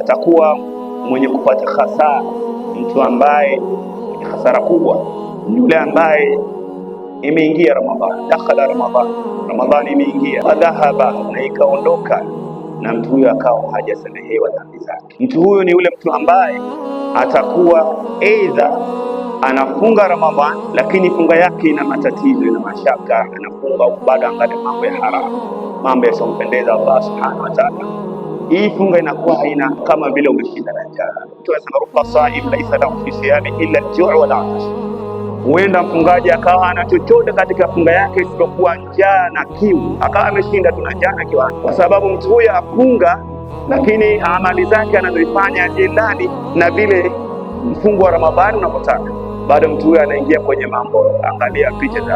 Atakuwa mwenye kupata hasara mtu ambaye mwenye hasara kubwa ni yule ambaye imeingia Ramadhani, dakhala Ramadhani, Ramadhani imeingia, fadhahaba, na ikaondoka, na mtu huyo akawa hajasamehewa dhambi zake. Mtu huyo ni yule mtu ambaye atakuwa aidha anafunga Ramadhani, lakini funga yake ina matatizo, ina mashaka, anafunga bado angalia mambo ya haramu, mambo yasiyompendeza Allah subhanahu wa ta'ala. Hii funga inakuwa haina kama vile umeshinda na njaa. Mtu anasema ruba saim laisa lahu fi siyami illa al-ju' wal 'atash. Huenda mfungaji akawa ana chochote katika funga yake isipokuwa njaa na kiu, akawa ameshinda tu na njaa na kiu, kwa sababu mtu huyo afunga, lakini amali zake anazoifanya haziendani na vile mfungo wa Ramadhani unavyotaka. Bado mtu huyo anaingia kwenye mambo, angalia picha za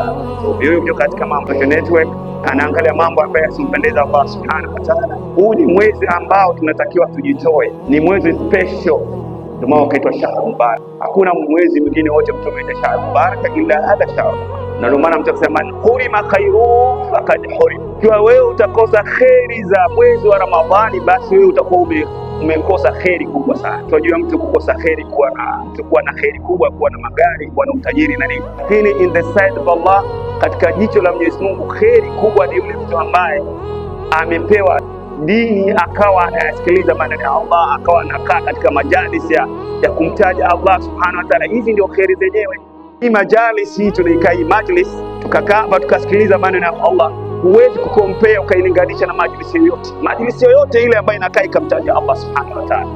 huyo katika mambo social network, anaangalia mambo ambayo yasimpendeza Allah subhanahu wa ta'ala. Huu ni mwezi ambao tunatakiwa tujitoe, ni mwezi special, ndio maana ukaitwa shahru mubarak. Hakuna mwezi mwingine wote mtu ameita shahru mubarak illa hadha shahr, na ndio maana mtu akisema man hurima khairuhu faqad hurim. Ikiwa wewe utakosa kheri za mwezi wa Ramadhani, basi wewe utakuwa umekosa kheri kubwa sana. Tunajua mtu kukosa kheri, kuwa na mtu kuwa na kheri kubwa, kuwa na magari, kuwa na utajiri na nini, lakini in the sight of Allah, katika jicho la Mwenyezi Mungu, kheri kubwa ni yule mtu ambaye amepewa dini akawa anayasikiliza maneno ya Allah, akawa anakaa katika majalis ya kumtaja Allah subhanahu wa ta'ala. Hizi ndio kheri zenyewe. Hii majalis hii tunaikaa hii majlis, tukakaa hapa tukasikiliza maneno ya Allah, huwezi kucompare ukailinganisha na majlis yoyote, majlis yoyote ile ambayo inakaa ikamtaja Allah subhanahu wa ta'ala.